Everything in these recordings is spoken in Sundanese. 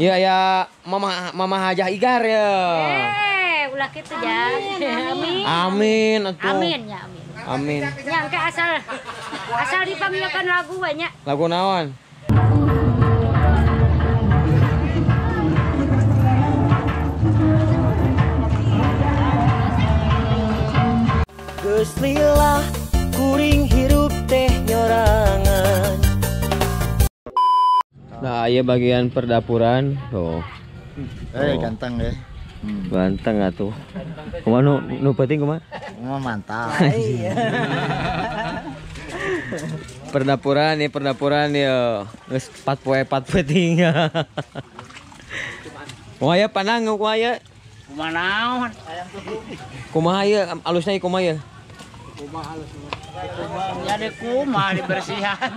Iya ya, Mama Hajah Igar ya. Ulah kitu ya. Amin. Amin atuh. Amin ya, amin. Amin. Yang ke asal dipanggilkan lagu banyak. Lagu naon? Geus lillah kuring hirup teh nyorangan. Nah, iya bagian perdapuran tuh. Ganteng deh. Ganteng atuh. Kumaha nu penting kumaha? Kumaha mantap. Perdapuran nih, perdapuran ya. Geus 4 poe 4 peuting. Kumaha ya panang kumaha ya? Kumaha naon? Kumaha ieu alusna ieu kumaha ieu? Kumaha alusna? Ya de kumaha dibersihan.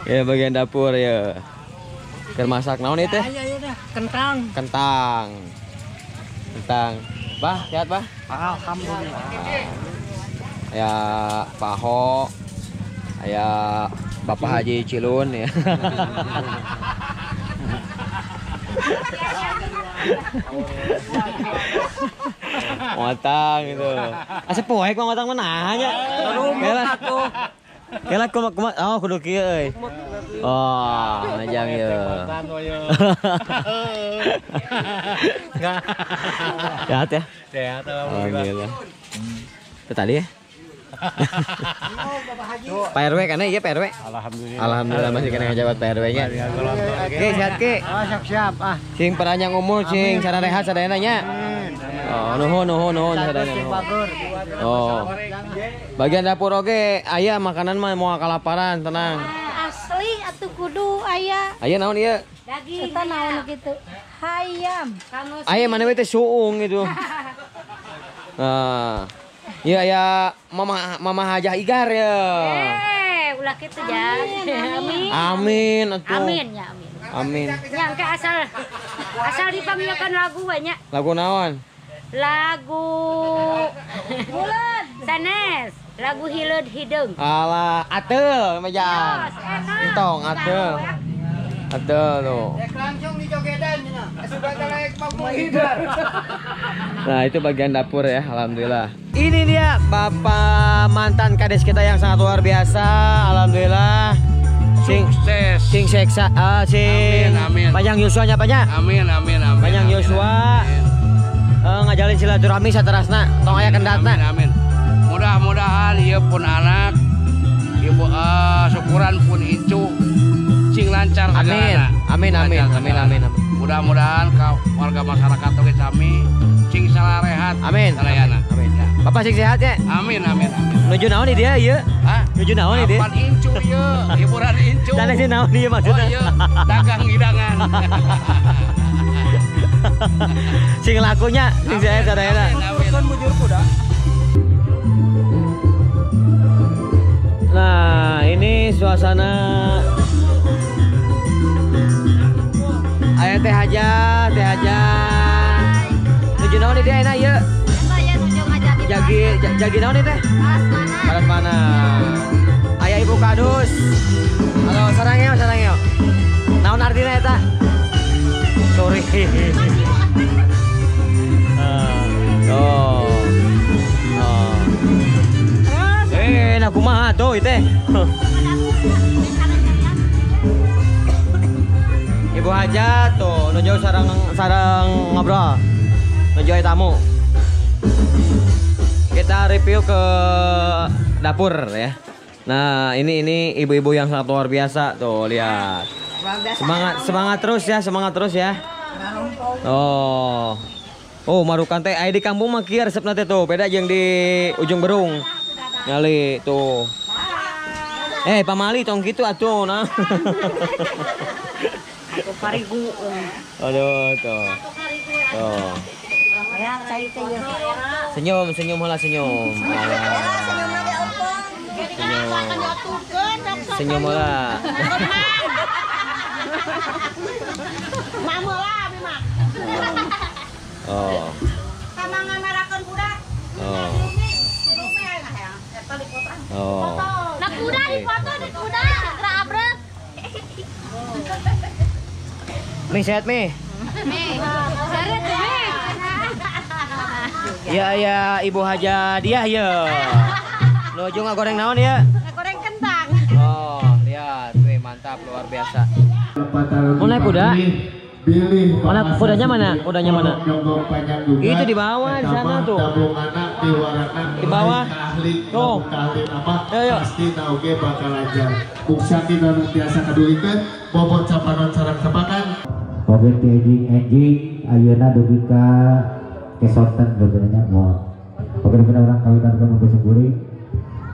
Ya bagian dapur ya. Keur masak naon ieu teh? Iya, kentang. Kentang. Kentang. Bah, sehat, Bah? Alhamdulillah. Ya, Pak Ho. Ya, Bapak Haji Cilun ya. Ngotang gitu. Asa poek mah ngotang mah naha nya. Kela. Kela kumaha oh kudu kieu euy. Oh, ngajang ye. Sehat ya? Sehat alhamdulillah. Itu tadi ya? Pak RW karena iya Pak RW. Alhamdulillah. Alhamdulillah masih kena ngejabat Pak RW nya. Oke, sehat Ki. Siap-siap ah. Sing panjang umur, sing sararehat sadayana nya. Oh, nuhun nuhun nuhun sadayana. Oh. Bagian dapur oge aya makanan mah moal kalaparan, tenang. Asli atuh kudu aya. Aya naon ieu? Daging. Eta naon kitu? Hayam. Aya mana we teh suung gitu. Nah. Iya ya, Mama Hajah Igar ya. Ulah kitu ya. Amin. Amin atuh. Amin ya, amin. Amin. Yang ke asal dipanggilkan lagu banyak. Lagu naon? Lagu Bulan sanes, lagu Hileud Hideung. Alah, ateul mejaan. Entong ateul. Ateul tuh. Langsung dijogedan nya. Nah, itu bagian dapur ya, alhamdulillah. Ini dia Bapak mantan kades kita yang sangat luar biasa, alhamdulillah. Sing sukses, sing seksa, sing amin, amin. Panjang Yosua-nya banyak. Amin amin amin. Panjang Yosua. Ngajalin silaturahmi saterasna, tong aya kendatna. Amin, amin. Mudah-mudahan ieu pun anak, ibu syukuran pun incu sing lancar amin. Amin amin amin amin amin. Mudah-mudahan ka warga masyarakat oge sami sing salarehat. Amin. Sadayana. Amin. Ya. Bapak sing sehat ya? Amin amin amin. Nuju naon di dia ieu? Hah? Nuju naon di dia? Apaan incu ieu? Hiburan incu. Sanes naon ieu maksudna? Oh ieu dagang hidangan. Sing lakunya sing sehat sadayana. Kan bujur kuda. Nah, ini suasana aya teh aja, teh aja. Nuju naon di dia enak ieu? Jagi jagi naon ieu teh? Paras mana? Aya Ibu Kadus. Halo, sarangeo, sarangeo. Naon artina eta? Sorry. Oh. Oh. Nah kumaha tuh ieu teh? Ibu Hajat tuh nuju sarang sarang ngobrol. Nuju aya tamu. Kita review ke dapur ya. Nah, ini ibu-ibu yang sangat luar biasa tuh, lihat. Semangat semangat terus ya, semangat terus ya. Oh. Oh, marukan teh aya di kampung mah kieu resepna teh tuh, beda jeung di Ujung Berung. Nyali tuh. Pamali tong kitu atuh nah. Parigu. Aduh tuh. Tuh. Senyum, senyum heula senyum. Senyum. Senyum heula. Oh. Oh. Oh. Nah kuda dipoto di kuda, gerak abrek. Mi sehat Mi. Mi. Sehat Mi. Ya ya Ibu Haja Diah ya. Nuju ngagoreng naon ya? Ngagoreng kentang. Oh, lihat, wih mantap luar biasa. Mau naik kuda? Mana kudanya mana? Kudanya mana? Itu di bawah di sana tuh. Di bawah. Tuh. Ayo, ayo. Pasti oge bakal ajar. Buksa kita nu tiasa kadulikeun bobot capanon sareng sepakan. Oge ti enjing-enjing ayeuna dugi ka kesoten benernya moal. Oke bener urang kawitan ka guring.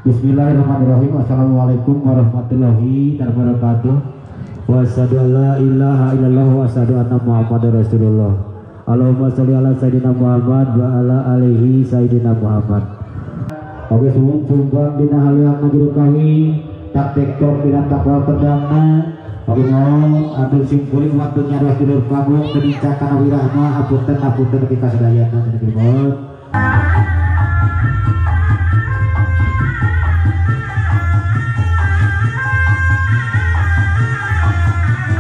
Bismillahirrahmanirrahim. Assalamualaikum warahmatullahi wabarakatuh. Wa asyhadu an la ilaha illallah wa asyhadu anna Muhammadar Rasulullah. Allahumma sholli ala sayidina Muhammad wa ala alihi sayidina Muhammad. Oke suwun sumbang dina haliang juru kawi tak tektok dina takwa pedangna. Oke mau atur simpuling waktu nyaros dulur panggung teu kana wirahma hapunten hapunten ka sadayana teu. Obat.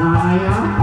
Saya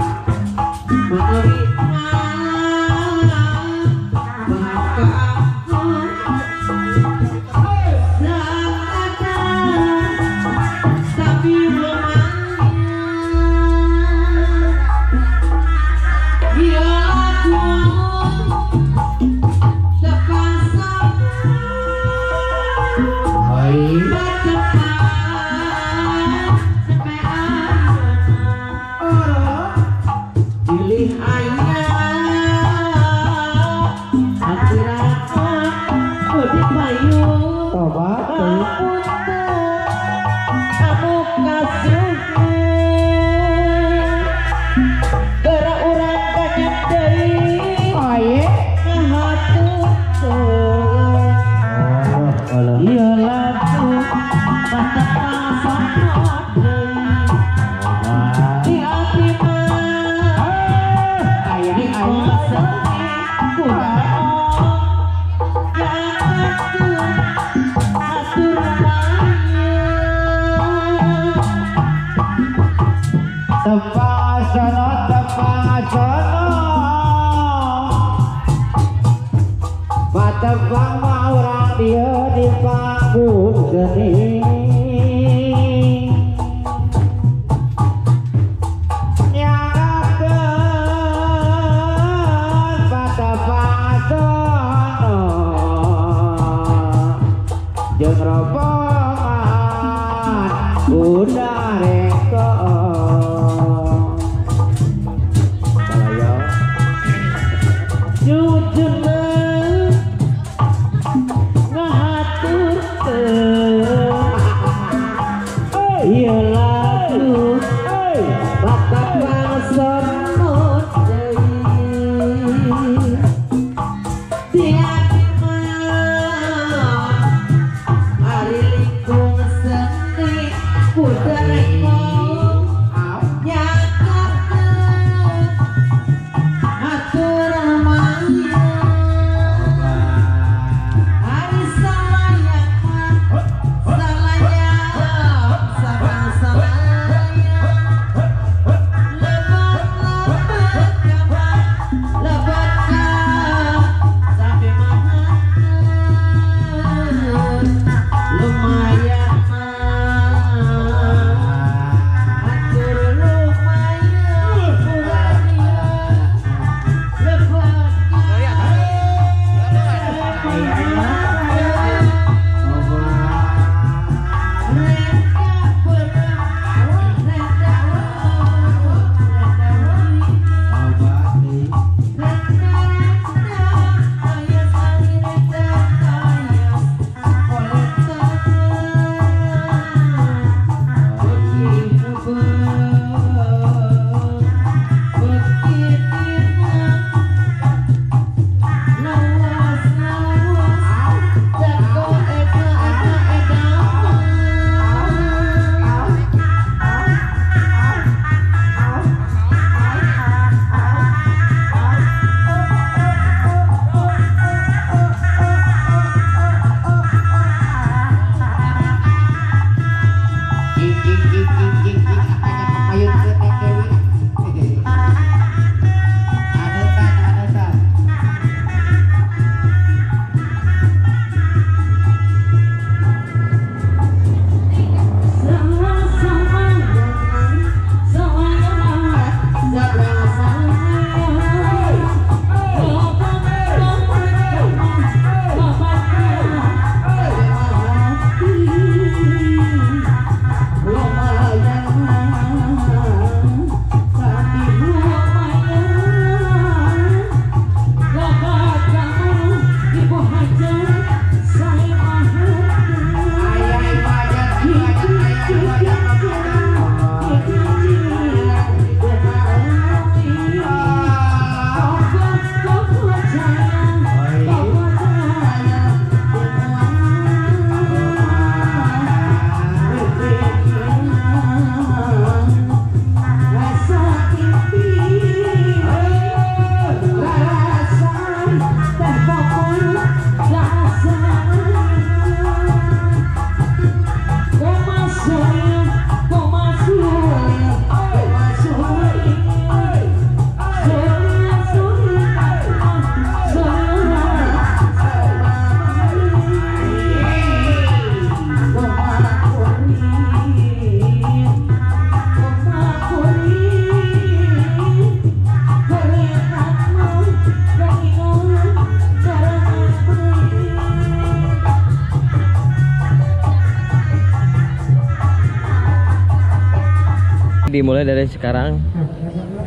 Dimulai dari sekarang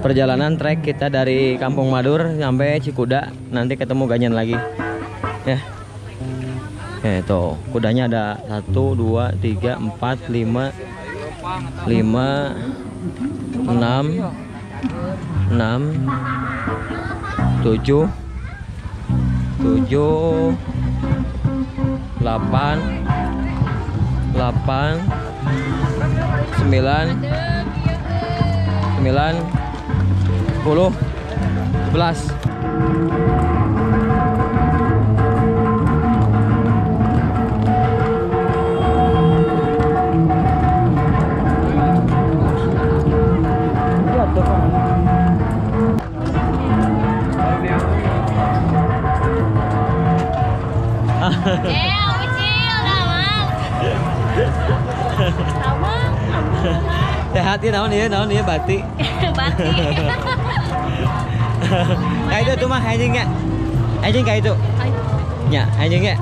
perjalanan trek kita dari Kampung Madur sampai Cikuda, nanti ketemu Ganyan lagi. Ya. Ya itu, kudanya ada 1 2 3 4 5 5 6 6 7 7 8 8 9 9 10 11. Teh hati naon ieu bati. Bati. Kayak itu tuh mah anjingnya. Anjing kayak itu. Ya, anjingnya.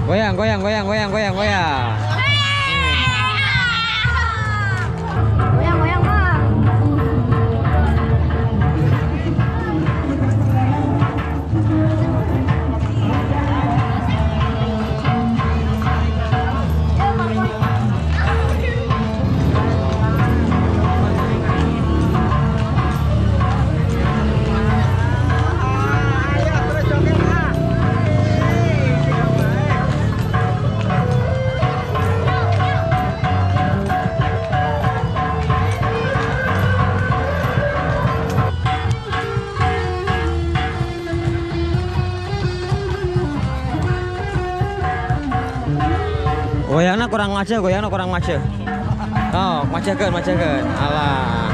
Goyang, goyang, goyang, goyang, goyang, goyang. Goyang, goyang, Bang. Goyangna kurang mace, goyangna kurang mace. Oh, macekeun, macekeun. Alah.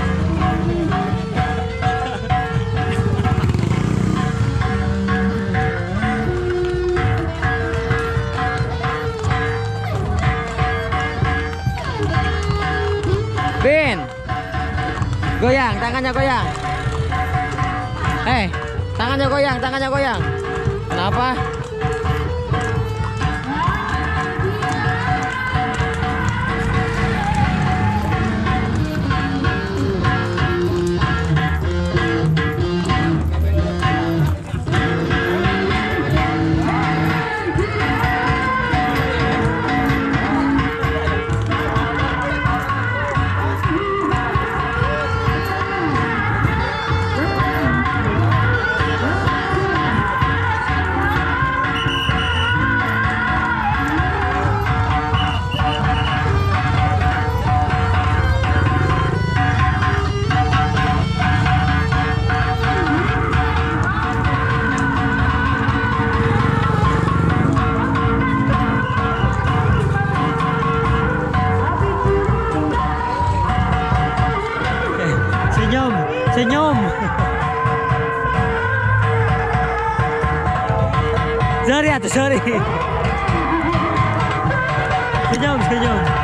Bin. Goyang, tangannya goyang. Tangannya goyang, tangannya goyang. Kenapa? Senyum, senyum. Sorry atuh, sorry. Senyum, senyum.